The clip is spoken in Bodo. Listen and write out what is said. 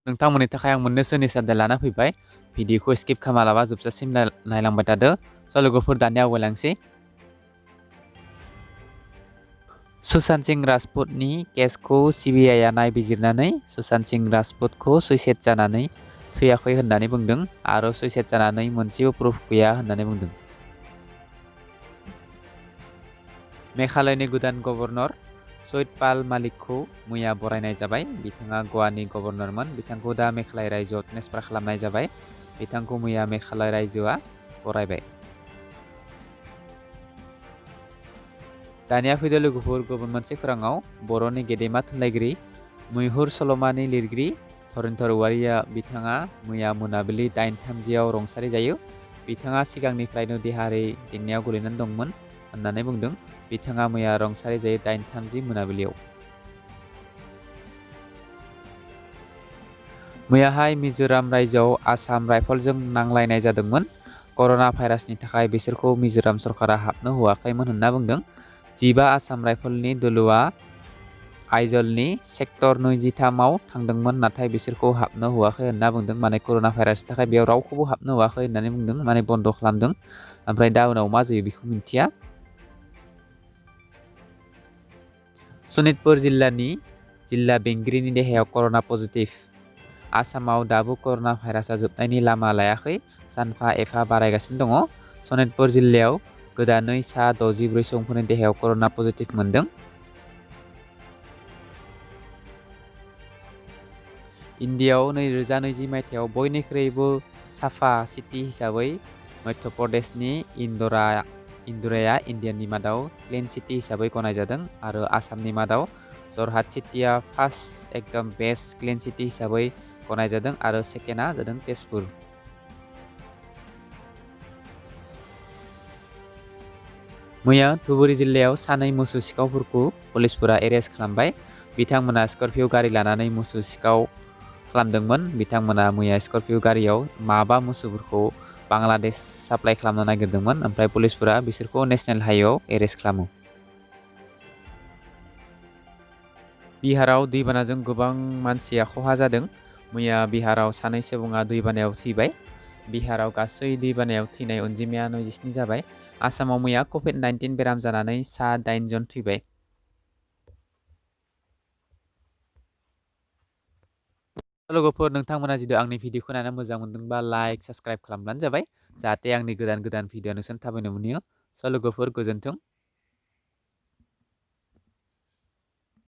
नोंथांमोननि थाखाय आं मोननैसो निसानदाय लाना फैबाय। भिडिअखौ स्किप खालामालाबा जोबजासिम नायलांबाय थादो। स' लोगोफोर दानिया आवगायलांसै। सुशांत सिंह राजपुतनि केसखौ CBIआ नायबिजिरनानै सुशांत सिंह राजपुतखौ सुइसाइड जानानै थैयाखै होननानै बुंदों आरो सुइसाइड जानानै मोनसेबो प्रुफ गैया होननानै बुंदों। मेघालयनि गोदान गभर्नर सत्यपाल मालिकखौ मैया बरायनाय जाबाय। बिथाङा गवानि गभर्नरमोन। बिथांखौ दा मेघालय रायजोआव ट्रेन्सफार खालामनाय जाबाय। बिथांखौ मैया मेघालय रायजोआ बरायबाय। दानिया फैदो लोगोफोर गुबुन मोनसे खौराङाव। बर'नि गेदेमा थुनलाइगिरि मैहुर सल'मानि लिरगिरि धरनीधर औवारिया बिथाङा मैया मोनाबिलि 8:30 रुंसारि जायो। बिथाङा सिगांनिफ्रायनो देहायारि जेंनायाव गोलैनानै दंमोन होननानै बुंदों। बिथाङा मैया रुंसारि जायो 8:30 मोनाबिलियाव। मैयाहाय मिजोराम रायजोआव आसाम राइफलजों नांलायनाय जादोंमोन। कर'ना भाइरासनि थाखाय बिसोरखौ मिजोराम सरकारा हाबनो होआखैमोन होनना बुंदों। 15 आसाम राइफलनि दोलोआ आइजलनि सेक्टर 23 आव थांदोंमोन, नाथाय बिसोरखौ हाबनो होआखै होनना बुंदों। माने कर'ना भाइरासनि थाखाय बेयाव रावखौबो हाबनो होआखै होननानै बुंदों, माने बन्द' खालामदों। ओमफ्राय दा उनाव मा जायो बेखौ मिन्थिया। सनितपुर जिल्लानि जिल्ला बेंगिरिनि देहायाव कर'ना पजिटिभ। आसामाव दाबो कर'ना भाइरासआ जोबनायनि लामा लायाखै, सानफा एफा बारायगासिनो दङ। सनितपुर जिल्लायाव गोदानै सा 64 सुबुंफोरनि देहायाव कर'ना पजिटिभ मोनदों। इन्डियायाव 2020 मायथाइयाव बयनिख्रुइबो साफा सिटी हिसाबै मध्य प्रदेशनि इन्दौरआ इन्डियानि मादाव क्लिन सिटी हिसाबै गनायजादों आरो आसामनि मादाव जरहाट सिटीआ फार्स्ट एकदम बेस्ट क्लिन सिटी हिसाबै गनायजादों आरो सेकेन्डआ जादों तेजपुर। मैया धुबुरी जिल्लायाव सानै मोसौ सिखावफोरखौ पुलिसफोरा एरेस्ट खालामबाय। बिथांमोना स्कर्पिय' गारि लानानै मोसौ सिखाव खालामदोंमोन। बिथांमोना मैया स्कर्पिय' गारियाव माबा मोसौफोरखौ बांलादेश साप्लाइ खालामनो नागिरदोंमोन, ओमफ्राय पुलिसफोरा बिसोरखौ नेशनेल हाइवेआव एरेस्ट खालामो। बिहाराव दैबानाजों गोबां मानसिया खहा जादों। मैया बिहाराव सानै सुबुङा दैबानायाव थैबाय। बिहाराव गासै दैबानायाव थैनाय अनजिमाया 97 जाबाय। आसामाव मैया COVID-19 बेराम जानानै सा 8 जन थैबाय। लोगोफोर, नोंथांमोना जुदि आंनि भिडिअखौ नायना मोजां मोनदोंबा लाइक साबस्क्राइब खालामब्लानो जाबाय, जाहाथे आंनि गोदान भिडिअ नोंसोर थाबैनो मोनहैयो। स' लोगोफोर गोजोन्थों।